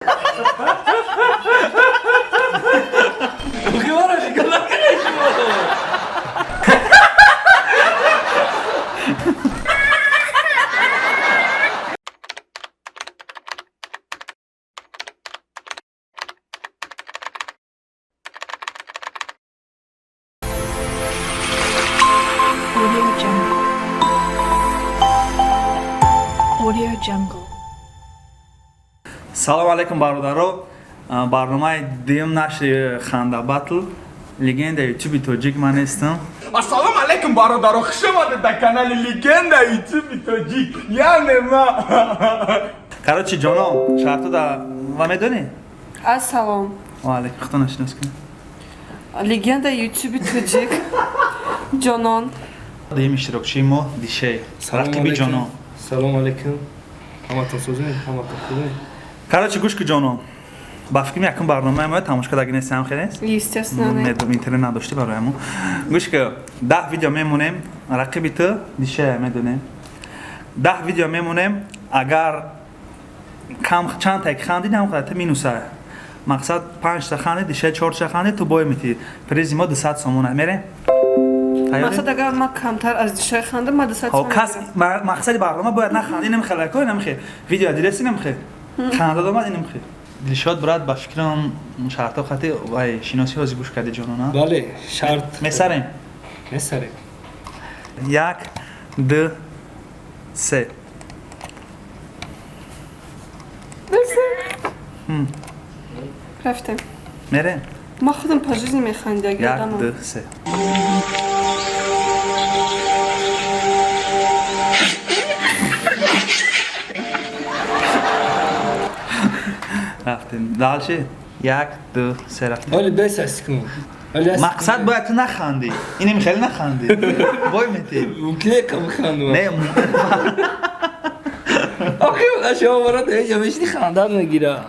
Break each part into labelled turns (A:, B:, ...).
A: Audio Jungle. Audio Jungle.
B: Салом алейкум, бародаро. Барномаи дуюм нашри Ханда Батл, Легенда Ютуби Тоҷик ман ҳестам.
C: Ассалому алайкум, бародаро, хуш омадед ба канали Легенда Ютуби Тоҷик, яъне ма.
B: Короче, ҷонон, шарту да ва медонӣ?
D: Ассалом.
B: Ва алейкум, худто нашинос кун.
D: Легенда Ютуби Тоҷик. Ҷонон.
B: Дуюм иштирокчии мо Дишей, рақиби ҷонон.
E: Салом алейкум. Ҳаматон созед, ҳаматон хубед.
B: Короче, гӯш ку, ҷонон, ба фикрам, якум барномаи мо тамошо кардаги нести, ҳам хел нест?
D: Естественно. Не.
B: Интернет надошти барояму. Гӯш ку, 10 видео мемонем, рақиби ту Дишея медонем. 10 видео мемонем, агар кам чанд таки хандид, ҳам қадар ту минуса. Мақсад, панҷта хандид, Дишея чорта хандид, ту бой метӣ. Призи мо 200 сомона. Мерем?
D: Мақсад, агар ман камтар аз Дишай хандам, ман 200
B: Ҳо, кас
D: сомон.
B: Мақсади барнома бояд наханди. Инам хелако, инам хел видео дидеси, инам хел ханда омад, инам хел. Дилшод, брат, ба фикрам, шартҳо хати вай шиносӣ ҳозир гӯш карди, ҷонона.
E: Бале, шарт.
B: Месарем?
E: Месарем.
B: Як, ду, се.
D: Рафтем.
B: Мерем.
D: Ман худам по жизни механдидаги
B: Як,
D: одамам.
B: ду, се. Рафтем дальше. Як, ду, се, рафтем.
E: Ҳоли бес аст кун. Ҳоли аст.
B: Мақсад, бояд ту нахандӣ. Инем хеле нахандӣ, бой метӣ.
E: Мумкин кам хандам.
B: Не.
E: Охи, шумо барат ҳеҷ мешни хандан мегира.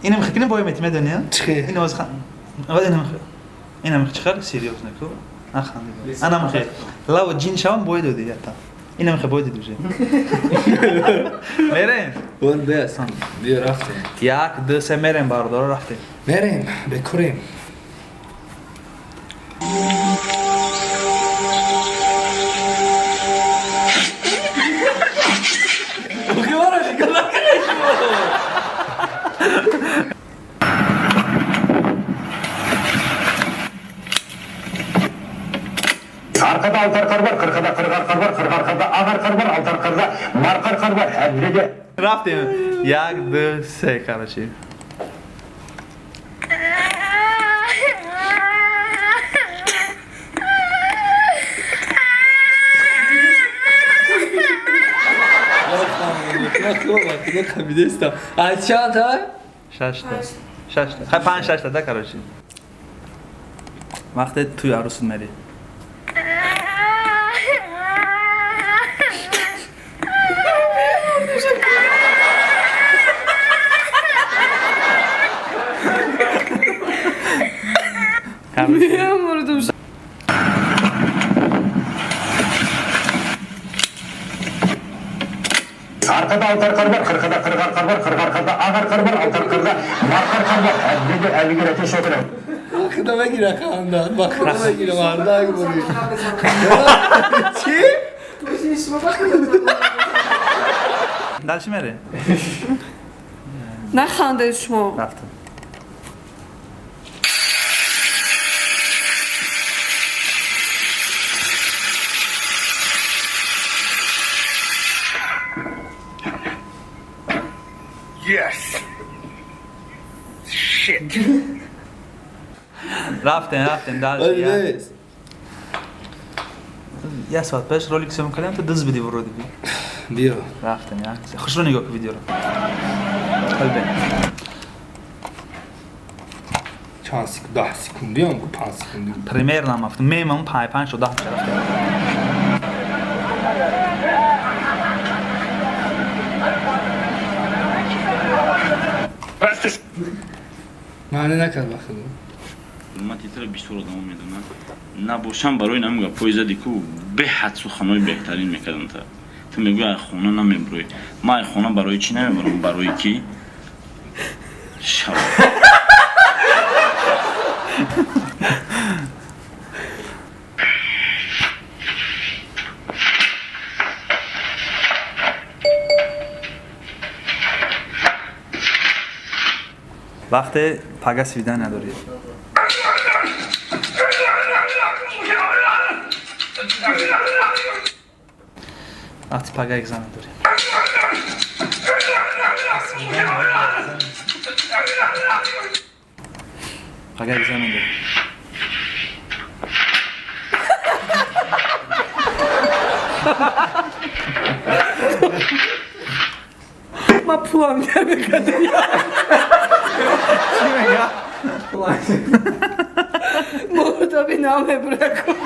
B: Инем хекини бой метӣ, медонӣ?
E: Чӣ?
B: Ин оз хан аввал инем хе, инем хе, чихел серьёзно ку нахандӣ. Анам хе лав ҷин шавам, бой додӣ ята. Инем хе бой дидӣ уже. Мерем.
E: Бор бес. Биё, рафтем.
B: Як, ду, се, мерем, бародаро, рафтем.
E: Мерем, бекурем. Охи, маро нигоҳ накунед шумо.
F: Арқада алты арқар бар, қырқада 40 арқар бар, 40 арқарда ақ арқар бар, алты арқарда марқа арқар бар, әділде
B: Рафтем. Як, ду, се, короче.
E: Аз чанд та?
B: Шашта, шашта, хай, панҷ, шашта да. Короче, вақте туи арӯсут мери. Короче,
D: Меамурдум.
F: Арқада алты арқар бар, қырқада 40 арқар бар, 40 арқарда ақ арқар бар, алты арқарда марқа арқар бар, әділде әлігер әтеш отыр.
E: Худо мегира хандан. Ба худо мегира мардак бури. Чӣ?
B: Дальше мере.
D: Нахандед шумо.
B: Рафтем.
C: Yes. Shit.
B: Рафтем, рафтем дальше.
E: Ҳоли бес.
B: Як соат пеш ролик съёмка кардем, ту дыз бидӣ вроде би.
E: Биё.
B: Рафтем. Як, хушро нигоҳ ку видеоро. Ҳол бе.
E: Чанд секунд? 10 секунд биём ку, 5 секунд.
B: Примерно мафтум мемам, панҷ, панҷ то 10 меша. Рафтем.
E: Маъне накард ба худо.
G: Ҳурмати тира бисёр одамо медонанд. Набошам, барои намин гапҳои зади ку беҳад суханҳои беҳтарин мекарданд. Та Ту мегӯӣ ай хона намебурӣ. Ман ай хона барои чӣ намебурам? Барои ки шава.
B: Вақте пага свидания дорӣ. Вақти пага экзамен дорӣ. Пага экзамен дорӣ.
D: Ма пулам намекардам.
B: Чӣ мега?
D: Мурдаби намебуракум.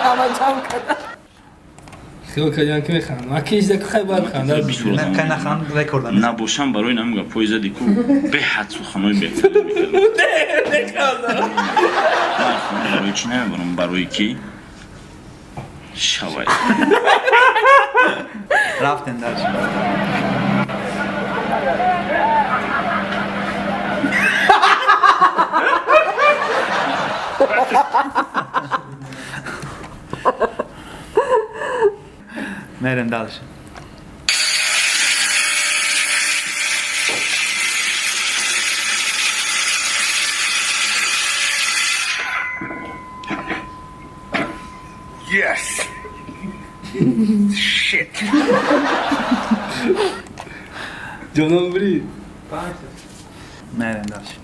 D: Ҳама ҷамъ кардам.
E: Хиёл кардам ки механдам. Аки ижда хай бояд хандад.
B: Не, кай наханд рекорд ам.
G: Набошам барои намин гапҳои зади ку беҳад суханои беҳтарин мекардам.
E: Не,
G: Ман ай хона барои чӣ намебурам? Барои ки шавай.
B: Рафтем дальше. Мерем дальше.
F: Yes! Shit!
E: Ҷонон бирӣ.
B: Мерем дальше.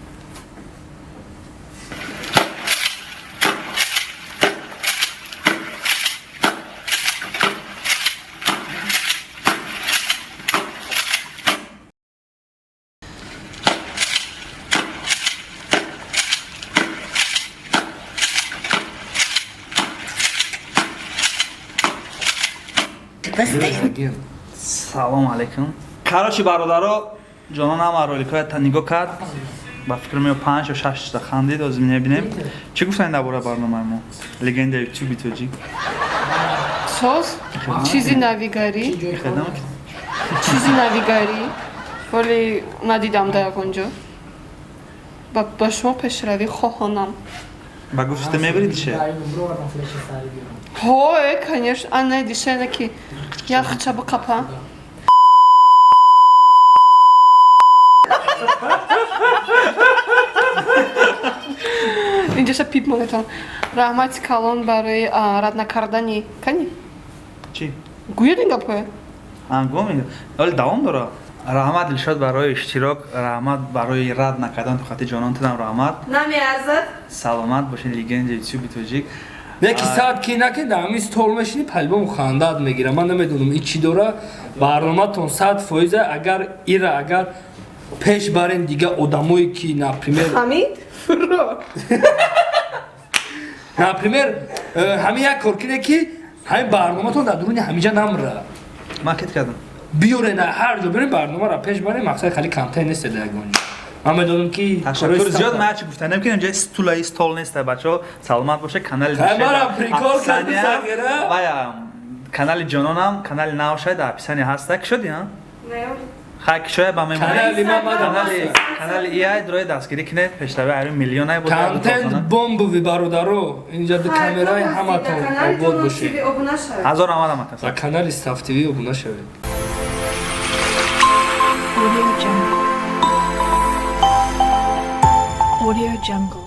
B: Салом алейкум. Короче, бародаро, ҷонон ҳама роликҳоя та нигоҳ кард. Ба фикр мео 5 ё 6 та хандид, ҳозир мебинем. Чӣ гуфтанд дар бораи барномаи мо? Легенда ютуби тоҷик.
D: Соз, чизи навигарӣ,
B: Хедам
D: чизи навигарӣ, вале надидам дар ягон ҷо. Ба шумо пешравӣ хоҳонам.
B: Ба гуфти ту мебирӣ дише?
D: Ҳо, конечно, а не дише не ки яхча биқапа. Инҷаша пип монетон. Раҳмати калон барои рад накардани. Кани?
B: Чӣ?
D: Гӯед ин гапое?
B: Ангоми. Вале давом дора. Раҳмат Дилшод барои иштирок, раҳмат барои рад накардан ту хати ҷонон тудам раҳмат.
D: Намеарзад.
B: Саломат бошед, легенда ютуби тоҷик.
E: Яки саат ки накин дар ҳамин стол мешини, палбом хандат мегира. Ман намедонам ин чӣ дора. Барноматон 100% агар ира агар пеш барен дига одамое ки, например,
D: Ҳамид? Фуро.
E: Например, ҳамин як кор кине ки ҳамин барноматон дар дуруни ҳамиҷа намра.
B: Ман кит кардам.
E: Биёрен ҳар ҷо бирен барномаро пеш барен, мақсад хали контент нест дар ягон ҷо. Ман медонам ки
B: ташаккур зиёд. Ман чӣ гуфтанем ки инҷа стулаи стол нест, бачаҳо. Саломат бошед, канали
E: Хай, мара прикол карди сагира.
B: Вая канали ҷононам, канали навшай дар описание ҳаста. Ки шуди, ҳа?
D: Не.
B: Хай кишоя ба мемонед.
E: Канали ма мада
B: Канали ИА дрои дастгирӣ кунед, пешравӣ айру миллионай буд.
E: Контент бомбови бародаро. Инҷа ду камераи ҳаматон обод бошед.
B: Ҳазор раҳмат ҳаматон.
E: Ба канали Стаф ТВ обуна шавед.
A: Audio Jungle. Audio Jungle.